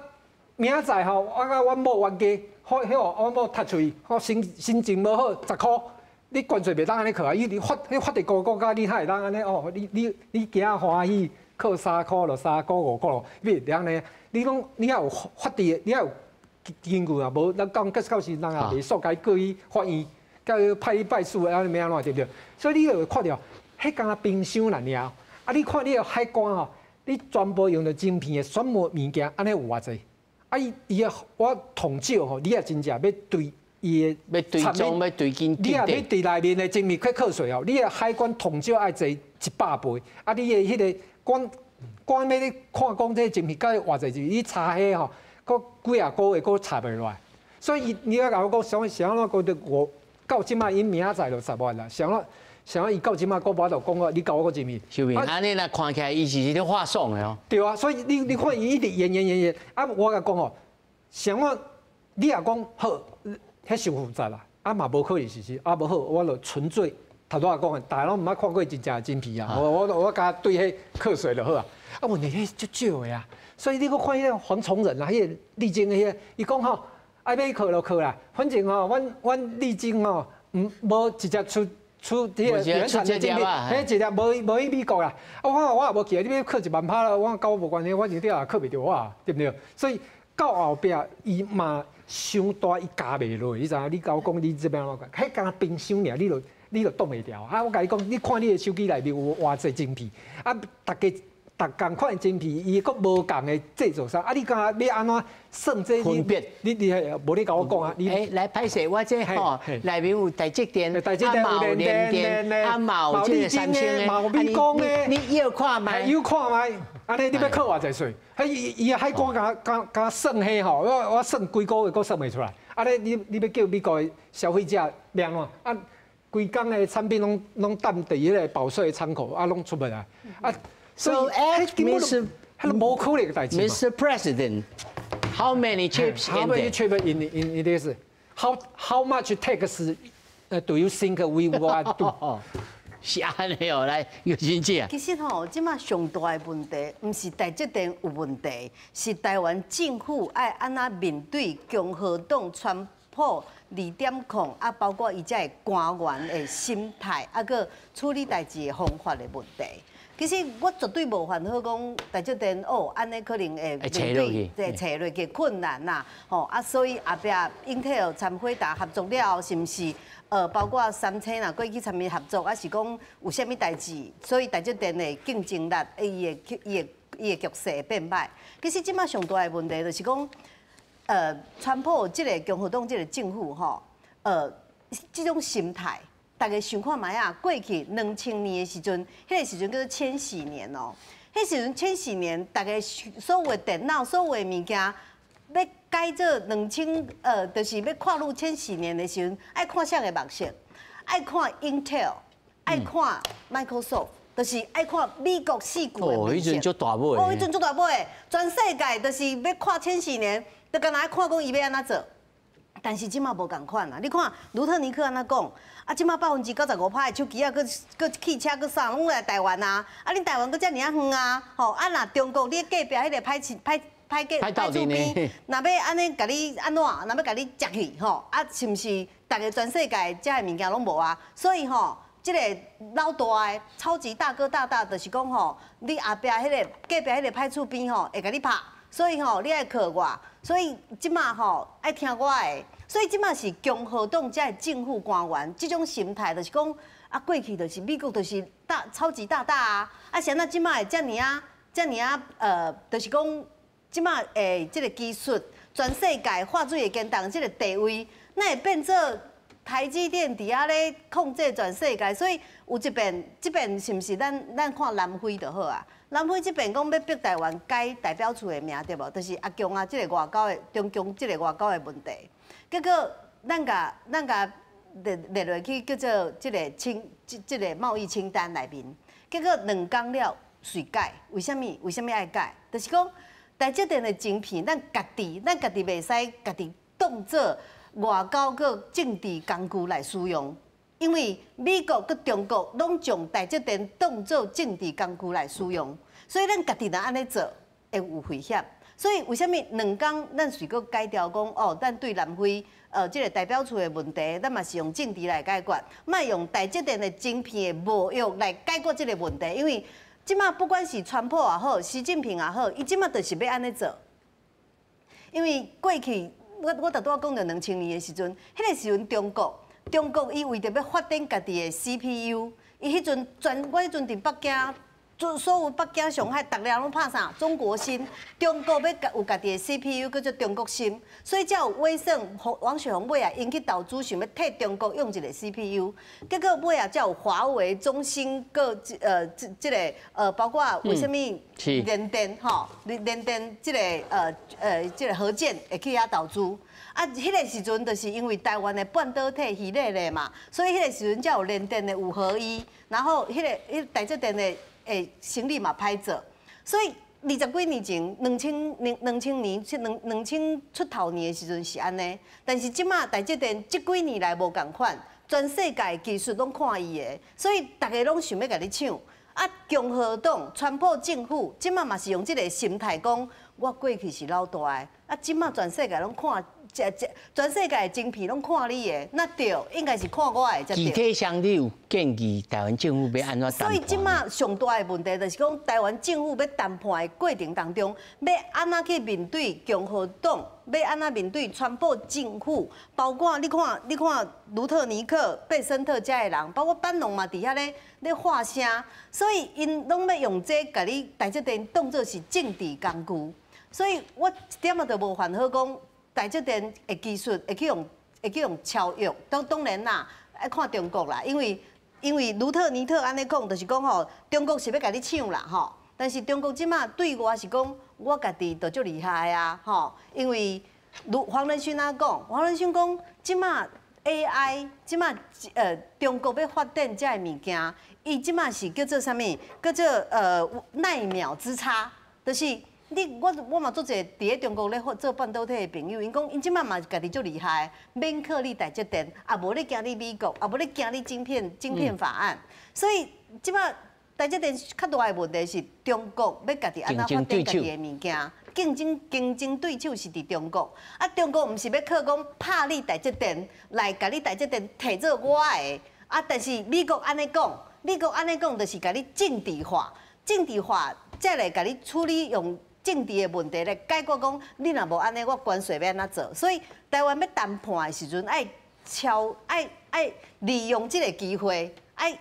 明仔载吼，我佮阮某冤家。好，彼个我某踢喙，好心心情无好，10箍，你关税袂当按呢课啊！伊你法彼法治国国家，你哪会当按呢？哦，你囝仔欢喜，课3箍就3箍5箍咯，你袂当按呢？你讲你犹有法治的，你犹有根据啊？无咱讲到时人也袂煞共伊告去法院，共伊派去拜书的，按呢欲按怎对毋对？所以你就会看著，彼敢若冰箱尔尔，啊！你看你的海关吼，你全部用著晶片的选物物件，按呢有偌济？啊！伊伊个我统计吼，你若真正欲对伊的欲追踪，欲追紧，你若欲对内面的晶片去课税哦，你的海关通少爱济100倍。啊！你的彼个关关欲咧看讲这晶片佮偌济钱，你查彼吼，阁几仔个月阁查袂落来。所以伊你欲共我讲，啥啥怎讲的我到这摆𪜶明仔载就10万啦，啥怎啥伊到这摆阁无法度讲我，你共我阁晶片。是毋是？按呢若看起来，伊是咧画爽的哦。对啊，所以你看伊一直延延延延，啊，我共讲哦，啥我你若讲好，彼伤复杂啦，啊嘛无可能实施，啊无好，我就纯粹头拄仔讲的，逐家拢毋捌看过真正的晶片啊，我我共对彼课税就好啊。啊，問題彼足少的啊，所以你閣看彼個黃崇仁啊，彼個力晶彼個，伊講吼，愛欲扣就扣啦，反正吼，阮力晶吼，毋無直接出彼個原產的晶片，彼一粒無去美國啦。啊，我也無去，你欲扣1萬趴啦，我佮我無關係，反正你也扣袂著我，對毋對？所以到後壁伊嘛傷大，伊咬袂落，你知影？你共我講你這欲按怎講？彼敢若冰箱爾，你就擋袂牢。啊，我共你講，你看你的手機內面有偌濟晶片，啊，逐家逐仝款的晶片，伊閣無仝的製造商，啊，你敢欲按怎算這？分別？你無你共我講啊？你欸，來歹勢，我這吼內面有台積電，台積電有聯電，啊，嘛有這個三星的，嘛有美光的，你要看覓？要看覓？按呢你欲扣偌濟稅？彼伊伊海關敢算彼吼，我算幾個月閣算袂出來。按呢你欲叫美國的消費者欲按怎？啊，規工的產品攏等佇彼個保稅的倉庫，啊，攏出袂來。啊，所以根本就無可能的代誌。 Mr. President, how many chips in How many chips in this? How much tax do you think we want to? 是按呢哦，來玉珍姐。其實吼，這馬上大的問題，毋是台積電有問題，是台灣政府愛按怎面對共和黨川普2.0啊，包括伊遮的官員的心態，啊，閣處理代誌的方法的問題。其實我絕對無煩惱講台積電哦，按呢可能會面對對揣落去困難啦，吼啊，所以後壁英特爾參輝達合作了後，是毋是？包括三星若過去參伊合作，抑是講有啥物代誌，所以台積電的競爭力，伊的局勢會變歹。其實這馬上大的問題就是講，川普這個共和黨這個政府吼，這種心態，大家想看覓啊？過去2000年的時陣，彼個時陣叫做千禧年哦。彼時陣千禧年，大家所有的電腦、所有的物件，欲改做兩千，就是欲跨入千禧年的時陣，愛看啥个目色？愛看 Intel，愛看 Microsoft，就是愛看美國四巨的。哦，彼陣足大尾。哦，彼陣足大尾，全世界就是欲跨千禧年，就干焦愛看講伊欲按怎做。但是這馬無仝款啊！你看盧特尼克按怎講？啊，這馬95%的手機啊，閣閣汽車閣啥攏來台灣啊！啊，恁台灣閣遮爾仔遠啊！吼，啊，若中國你隔壁彼個歹歹歹過歹厝邊，若欲按呢共你按怎？若欲共你食去吼？啊，是毋是逐个全世界遮的物件攏無啊？所以吼，這個老大的超級大哥大大，就是講吼，你後壁彼個隔壁彼個歹厝邊吼，會共你拍，所以吼，你愛靠我，所以這馬吼愛聽我的。所以這馬是共和黨遮的政府官員這種心態，就是講啊，過去就是美國就是大超級大大啊，啊，啥那這馬會遮爾仔遮爾仔就是講這馬的這個技術，全世界化水的堅動這個地位，哪會變做台積電佇遐咧控制全世界？所以有一邊，這邊是毋是咱看南非就好啊？南非這邊講欲逼台灣改代表處的名對無？就是阿共啊，這個外交的中共這個外交的問題。結果咱共列落去叫做這個清這個貿易清單內面，結果兩工了隨改，為啥物？為啥物愛改？就是講台積電的晶片，咱家己袂使家己當做外交閣政治工具來使用，因為美國閣中國攏將台積電當做政治工具來使用，所以咱家己若按呢做會有危險。所以為啥物兩工咱隨閣改掉講哦，咱對南非這個代表處的問題，咱嘛是用政治來解決，莫用台積電的晶片的貿易來解決這個問題，因為這馬不管是川普也好，習近平也好，伊這馬就是欲按呢做。因為過去我拄仔講著2000年的時陣，彼個時陣中國伊為著欲發展家己的 CPU，伊彼陣全我彼陣佇北京。所有北京、上海，逐个攏拍啥？中國心，中國欲有家己的 CPU，叫做中國心，所以才有威盛、王雪紅尾仔𪜶去投資，想欲替中國用一個 CPU，結果尾仔才有華為、中興，閣這個包括為啥物聯電吼？聯電這個合建會去遐投資。啊，彼個時陣就是因為台灣的半導體虛咧咧嘛，所以彼個時陣才有聯電的五合一，然後彼個台積電的生意嘛歹做，所以二十幾年前，2000年、2000出頭年的時陣是按呢，但是這馬台積電這幾年來無仝款，全世界技術攏看伊的，所以逐家攏想欲共你搶。啊，啊，共和黨、川普政府這馬嘛是用這个心態講，我過去是老大的，啊，這馬全世界攏看，這這全世界的晶片攏看你的，那對，應該是看我的才對。具體上你有建議台灣政府欲按怎談判？所以這馬上大的問題就是講，台灣政府欲談判的過程當中，欲按怎去面對共和黨，欲按怎面對川普政府，包括你看，你看盧特尼克、貝森特遮的人，包括班農嘛，佇遐咧咧發聲，所以𪜶攏欲用這共你台積電當做是政治工具，所以我一點仔都無煩惱講台積電的技術會去予超越，當當然啦，愛看中國啦，因為因為盧特尼特按呢講，就是講吼，中國是欲共你搶啦吼，但是中國這馬對外是講我家己就足厲害啊吼，因為盧黃仁勳按講，黃仁勳講這馬 AI 這馬中國欲發展這个物件，伊這馬是叫做啥物？叫做奈秒之差，就是你我我嘛足濟佇咧中國咧做半導體的朋友，𪜶講𪜶這馬嘛家己足厲害，免靠你台積電，也無咧驚你美國，也無咧驚你晶片法案，所以這馬台積電較大的問題是中國欲家己按怎發展家己的物件。競爭競爭對手是佇中國，啊，中國毋是欲靠講拍你台積電來共你台積電提做我的，啊，但是美國按呢講，美國按呢講就是共你政治化，政治化再來共你處理用政治的問題來解決講，你若無按呢，我關稅欲按怎做？所以台灣欲談判的時陣，愛超愛愛利用這个機會，愛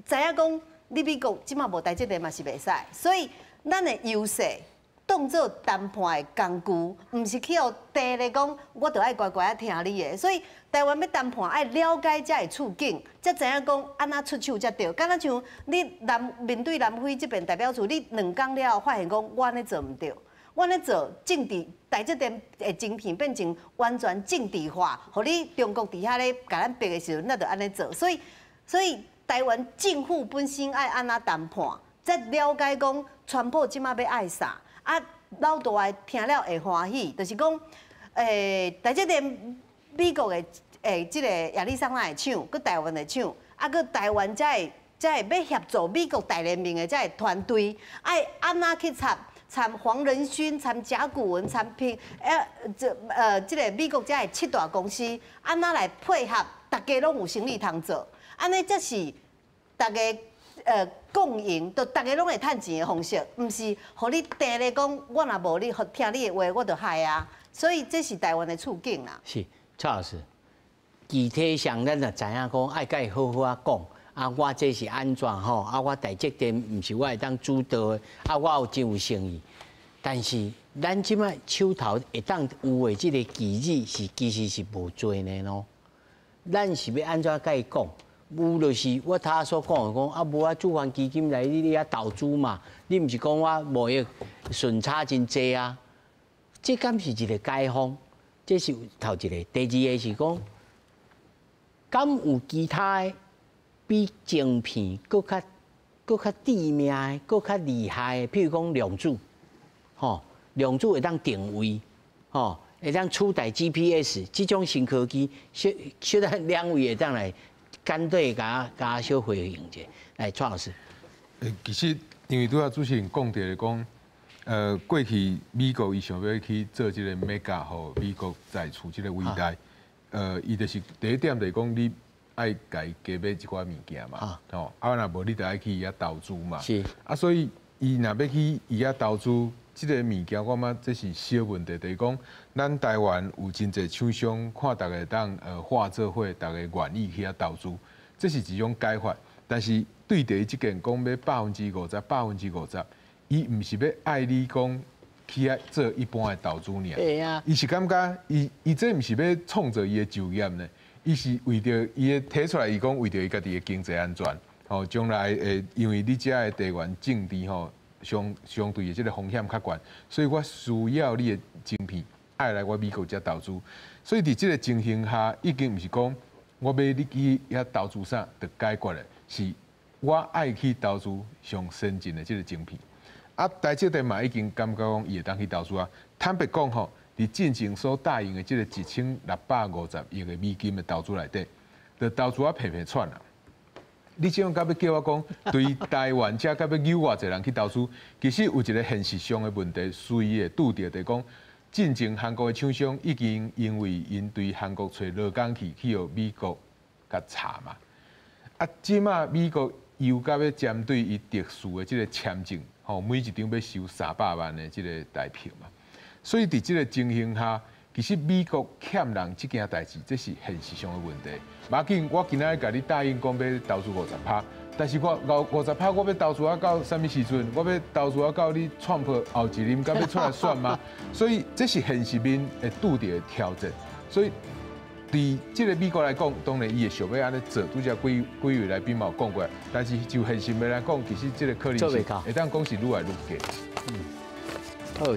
知影講你美國這馬無台積電嘛是袂使，所以咱的優勢。當做談判的工具，毋是去予定咧講，我就愛乖乖仔聽你的。所以台灣欲談判，愛了解遮的處境，才知影講按怎出手才對。敢若像你南面對南非這邊代表處，你兩工了後發現講，我按呢做毋對，我按呢做政治台積電的晶片變成完全政治化，予你中國佇遐咧共咱逼的時陣，咱就按呢做。所以，所以台灣政府本身愛按怎談判，才了解講川普這馬欲愛啥。啊，老大的聽了會歡喜，就是講，台積電美國的這个亞利桑那的廠，閣台灣的廠，啊，閣台灣才會才會欲協助美國大聯盟的這个團隊，愛按怎去參參黃仁勳、參甲骨文、參蘋，這這个美國這个七大公司，按怎來配合，大家攏有生意通做，按呢才是大家。共贏，就逐家攏會趁錢的方式，毋是予你定咧講，我若無你聽你的話，我就害啊。所以這是台灣的處境啦。是，蔡老師，具體上咱就知影講，愛共伊好好仔講。啊，我這是按怎吼？啊，我台積電毋是我會當主導的，啊，我有真有誠意。但是咱這擺手頭會當有的這个棋子是其實是無濟呢咯。咱是欲按怎共伊講？有就是我頭仔所講的講，啊無啊，主權基金來你遐投資嘛，你毋是講我貿易順差真濟啊？這敢是一個解方？這是頭一個。第二個是講，敢有其他的比晶片閣較閣較致命的、閣較厲害的，譬如講量子，吼，量子會當定位，吼，會當取代 GPS 這種新科技，小小等兩位會當來。簡短共共小回應者，來，蔡老師。其實因為拄仔主持人講著咧講，過去美國伊想欲去做這个 MAGA 予美國再出這个偉大，伊就是第一點就是講你愛共伊加買一寡物件嘛，吼，啊若無你就愛去伊遐投資嘛，啊所以伊若欲去伊遐投資這个物件，我感覺這是小問題，就是講咱台灣有真濟廠商看逐家當合做伙，逐家願意去遐投資，這是一種解法。但是對佇伊這間講欲50%，50%，伊毋是欲愛你講去遐做一般的投資爾，伊是感覺伊伊這毋是欲創造伊的就業呢，伊是為著伊的提出來，伊講為著伊家己的經濟安全，吼將來會因為你遮的地緣政治吼。相相對的這个風險較懸，所以我需要你的晶片，愛來我美國遮投資。所以佇這个情形下，已經毋是講我欲你去遐投資啥就解決的，是我愛去投資上先進的這个晶片。啊，台積電嘛已經感覺講伊會當去投資啊。坦白講吼，佇進前所答應的這个1650億的美金的投資內底，就投資啊皮皮喘啊。你這種敢欲叫我講，對台灣遮敢欲誘偌濟人去投資，其實有一個現實上的問題，隨會拄著就是講，進前韓國的廠商已經因為𪜶對韓國揣勞工去，去予美國共查嘛。啊，這馬美國又佮欲針對伊特殊的這個簽證，吼，每一張欲收300萬的這個台票嘛。所以佇這個情形下，其實美國欠人這件代誌，這是現實上的問題。無要緊，我今仔日共你答應講欲投資50趴，但是我五十趴我欲投資啊到啥物時陣？我欲投資啊到你川普後一任敢欲出來選嗎？所以這是現實面會拄著的挑戰。所以佇這個美國來講，當然伊會想欲按呢做，拄才幾幾位來賓嘛有講過，但是就現實面來講，其實這個可能性會當講是愈來愈低。好。